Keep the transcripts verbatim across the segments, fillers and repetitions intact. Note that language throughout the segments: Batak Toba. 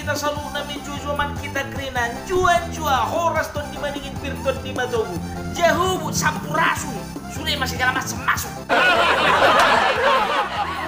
Saluhutna ma jua-jua ma hita kerina, jua-jua, horas tondi madingin, pir tondi matogu, jahobu, sampurasun, sude ma segala macam masuk.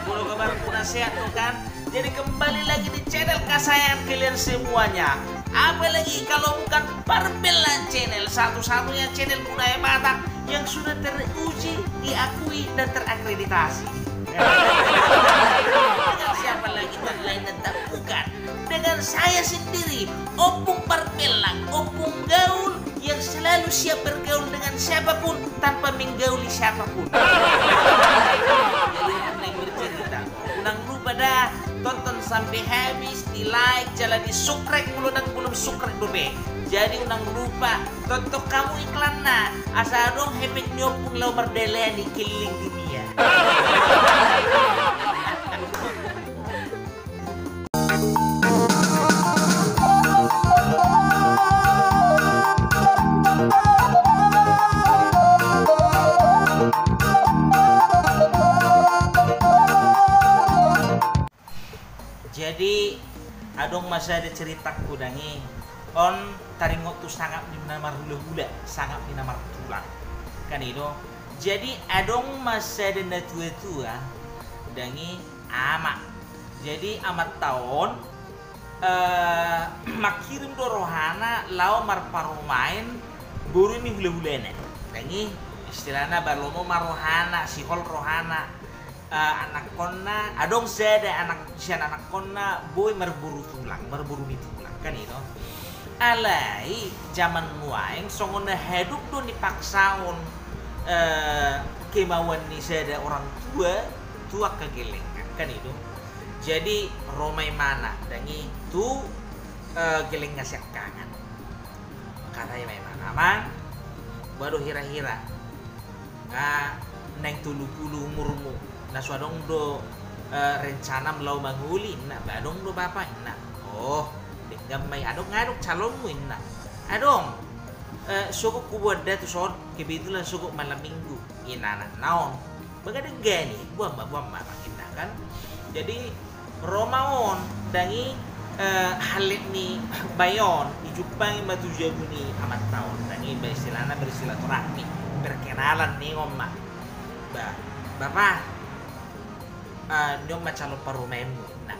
Molo kabar muna sehat do kan? Jadi kembali lagi di channel kesayangan kalian semuanya. Apalagi kalau bukan Parpellang Channel, satu-satunya channel budaya Batak yang sudah teruji, diakui, dan terakreditasi. Dengan siapa lagi dan lain dan tak bukan, dengan saya sendiri, Ompung Parpellang, Ompung Gaul yang selalu siap bergaul dengan siapapun tanpa menggauli siapapun. Jadi, mulai bercerita. Unang lupa da, tonton sampe habis, di like, jala di subscribe molo ndang belum subscribe dope. Jadi unang lupa, tonton hamu iklanna, asa adong hepeng ni ompung laho mardalani keliling dunia. Jadi, adong ma sada ceritangku dang i, on taringot tu sangap ni na marhulahula, sangap ni na martulang. Kan i do. Jadi, adong ma sada natuatua dang i, ama. Jadi, amanta on, eh, mangkirim do rohana laho marparumaen boru ni hulahulana. Dang i, istilahna ba lomo ma rohana, sihol rohana. Eh, anakkonna, adong sada anak, sian anakkonna boi marboru tulang, marboru ni tulang, kan i do. Alai jaman nuaeng songon na hadup do nipaksahon, eh, kemauan ni sada orang tua tu angka gellengan, kan i do. Jadi ro ma imana dang i tu, eh, gellengan siangkangan. Mangkatai ma imana, "Amang, boha do hira-hira? Nga naeng tolu pulu umurmu, na so adong do, eh, rencanam laho mangoli?" ninna. "Ba adong do, Bapa," ninna. "Oh, denggan ma i. Adong, nga adong calonmu?" ninna. "Adong, eh, sogot huboan da tuson, kebetulan sogot malam minggu," ninna anakna on. "Ba nga denggan i, boan ma, boan ma," ninna kan. Jadi ro ma on dang i, eh, hallet ni bayo on, dijumpangi ma tu jabu ni amanta on dang i, ba istilahna bersilaturahmi, perkenalan ninna on ma. "Ba, Bapa, eh, ni on ma calon parumaenmu," ninna.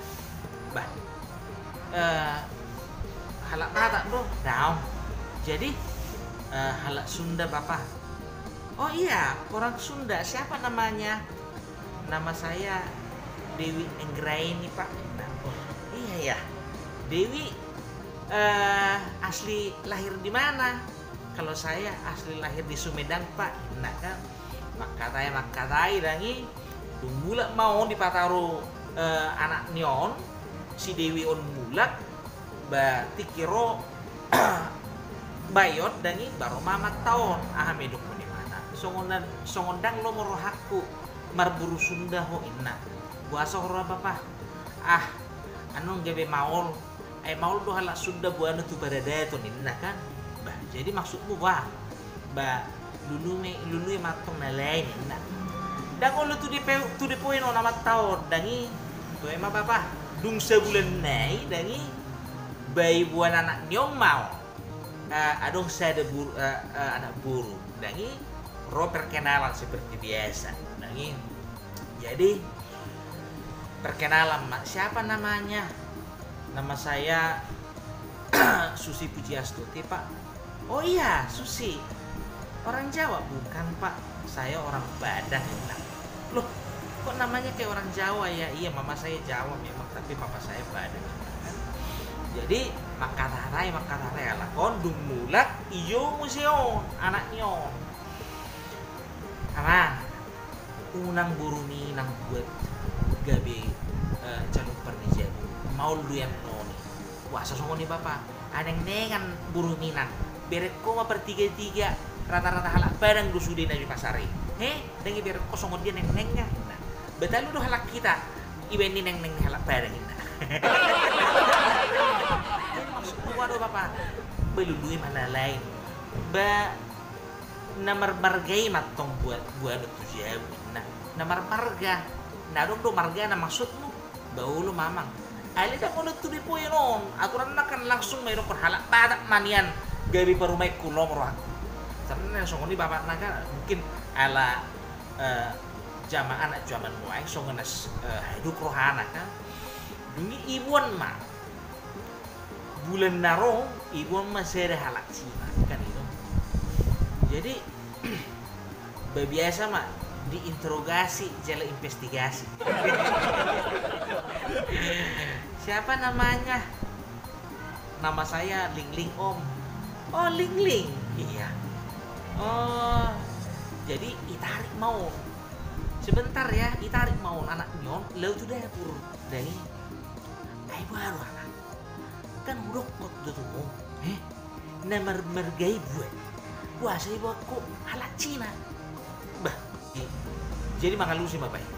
"Ba, eh, halak Batak do?" "Daong." "Jadi, eh, halak Sunda, Bapa?" "Oh iya, orang Sunda. Siapa namanya?" "Nama saya Dewi Anggraini, Pak." Nah, "Oh, iya ya. Dewi, eh, asli lahir di mana?" "Kalau saya asli lahir di Sumedang, Pak," ninna kan. Mangkatai, mangkatai dang i, dung mulak ma on dipataru, eh, anak ni on, si Dewi on mulak, ba tingki ro bayo on dang i, ba ro ma amanta on. "Aha ma didok ni imana?" "Songon na, songon ndang lomo rohangku marboru Sunda ho," ninna. "Boasa ho ro, Bapa?" "Ah, annon gabe maol. Ai maol do halak Sunda boana tu paradaton," ninna kan. "Bah, jadi maksudmu boha?" "Ba, lului ma i, lului ma antong na lain," ninna. "Ndang olo to the po-, to the point on amanta on dang i." "Toe ma, Bapa." Dung sabulan nai dang i, ba iboan anak ni on ma on. Eh, adong sada boru, eh, eh, anak boru dang i, ro perkenalan seperti biasa dang i. Jadi perkenalan ma, "Siapa namanya?" "Nama saya Susi Pujiastuti, Pak." "Oh iya, Susi. Orang Jawa?" "Bukan, Pak. Saya orang Padang," ninna. "Loh, kok namanya kayak orang Jawa ya?" "Iya, mama saya Jawa memang, tapi papa saya Padang," ninna kan. Jadi mangkatai, mangkatai, halak on dung mulak, ijo muse on anak ni on. "Amang, unang boru ni inang buat gabe, eh, calon parnijabu. Maol do i annon i." "Boasa songon i, Bapa?" "Ah, nengnengan boru ni inang. Berengko ma partigatiga, rata-rata halak Padang do sude na di pasar i. He, ndang iberengko songon dia nengnengan," ninna. "Ba talu do halak hita ibaen ni nengneng ni halak Padang," ninna. "Jadi maksudmu boha do, Bapa?" "Ba lului ma na lain. Ba na marmarga i ma antong buat, buat tu jabu," ninna. "Na marmarga? Na adong do margana maksudmu?" "Ba olo ma, Amang." Alai ndang olo tu di poin on, aturanna kan langsung ma idokkon halak Batak ma nian gabe parumaenku, lomo rohangku. Sebenarna songon i bapakna kan, mungkin ala, eh, zaman, anak zaman nuaeng songon na s-, eh, haeduk rohana kan. Dung i iboan ma. Bulan na ro, iboan ma sada halak Cina, kan i do. Jadi, ba biasa ma diinterogasi jala investigasi. Siapa namanya? Nama saya Lingling, Om. Oh, Lingling. Iya. Oh, jadi itarik ma on. Sebentar ya, itarik ma on anak ni on, laho tu dapur. Dai. Ai boha do anak. Kan hudokkon do tu ho. Eh? Na mar-, marga i buat. Boasa iboan ho halak Cina? Bah, eh, jadi mangalusi ma baen.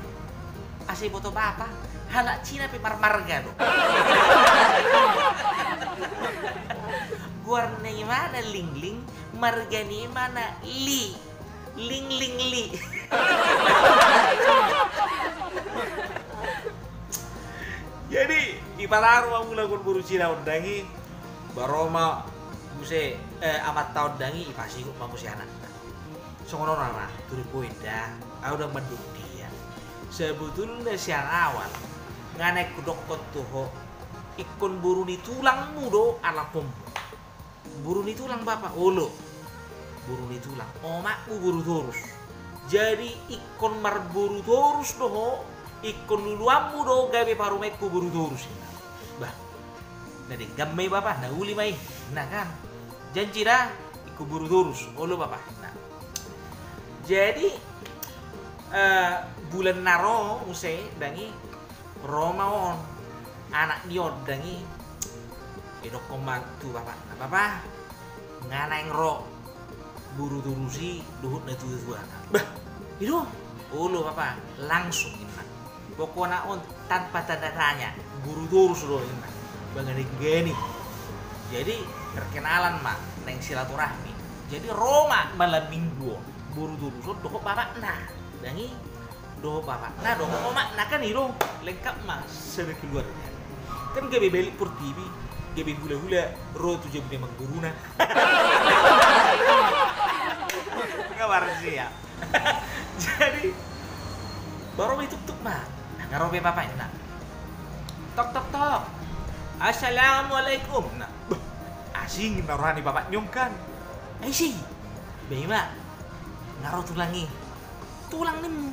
Asa iboto bapa, halak Cina pe marmarga do. Goarna i ma na Lingling, margana i ma na Li. Ling, ling, li. Jadi, dipataru ma muse anggo boru Cina on dang i, ba ro ma muse, eh, amanta on dang i, dipasingkop ma muse anakna. Songon on ama, to the point da, au ndang mandok dia. Sebetulna sian awal, nga naeng hudokkon tu ho, ingkon boru ni tulangmu do alapommu. Boru ni tulang bapa, olo. Boru ni tulang. Omakmu boru torus. Jadi ingkon marboru torus do ho, ingkon luluanmu do gabe parumaenku boru torus, ninna. Bah. Na denggan ma i bapa, na uli ma i. Ninna kan. Janji da, ingkon boru torus. Olo bapa. Ninna. Jadi, eh, bulan na ro muse dang i, ro ma on anak ni on dang i. Didokkon ma tu bapakna, "Bapa, nga naeng ro boru torus i dohot natuatuana." "Bah, i do?" "Olo bapa, langsung," ninna. "Pokokna on tanpa tanda tanya, boru torus do," ninna. Ba nga denggan i. Jadi perkenalan ma, naeng silaturahmi. Jadi ro ma malam minggu on boru torus on dohot bapakna dang i. Dohot bapakna, dohot omakna kan i do, lengkap ma sada keluarga. Kan gabe balik portibi, gabe hulahula ro tu jabu ni amangboruna. Nga marsiap. Jadi, ba ro ma i, tuktuk ma. Nga ro be bapakna. Tok, tok, tok. Assalamualaikum. Ninna. Bah, asing ninna roha ni bapakna on kan. Ai si. Ba i ma. Nga ro tulang i. Tulang nimmu.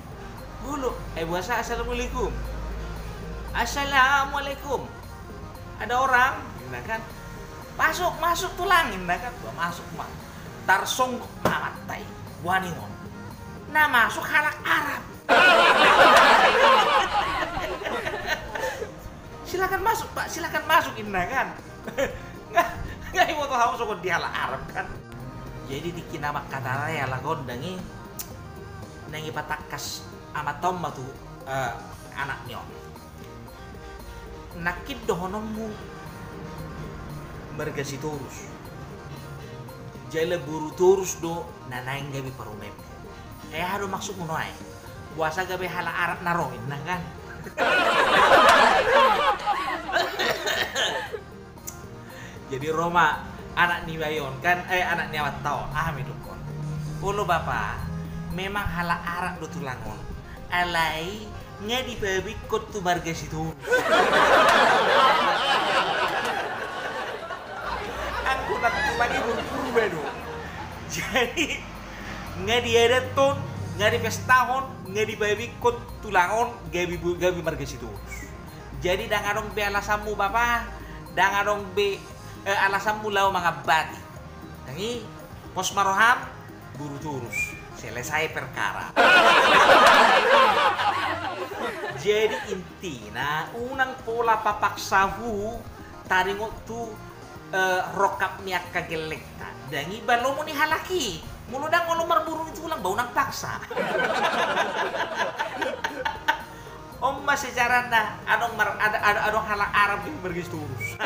Olo. Ai boasa assalamualaikum? Assalamualaikum. Ada orang? Ninna kan. Masuk, masuk tulang, ninna kan. Ba masuk ma. Tarsonggop ma amanta i. Boha ninna on? Na masuk halak Arab. "Silakan masuk, Pak, silakan masuk," ninna kan. Nga, nga diboto hamu songon dia halak Arab kan. Jadi tingki na mangkatai halak on dang i, naeng dipatangkas amanta on ma tu, eh, anak ni on. Nangkin dohononmu marga Sitorus. Jala boru Torus do na naeng gabe parumaenmu. Eh, aha do maksudmu nuaeng? Boasa gabe halak Arab na ro, ninna kan. Jadi ro ma anak ni bayo on kan, eh, anak ni amanta on, aha ma didokkon? Olo bapa, memang halak Arab do tulang on. Alai nga dipabingkon tu marga Sitorus. Anggo na tulang i boru Purba do. Jadi nga diadathon, nga dipestahon, nga dipabingkon tulang on gabe, gabe marga Sitorus. Jadi ndang adong be alasanmu bapa, ndang adong be, eh, alasanmu laho mangambati. Dang i, pos ma roham, boru Torus. Selesai perkara. Jadi intina unang pola papaksa hu taringot tu, eh, rongkap ni angka gellengta. Dang i ba lomo ni halak i. Molo ndang olo marboru ni tulang ba unang paksa. On ma sejarahna, adong mar-, ad-, ad-, adong halak Arab di marga Sitorus.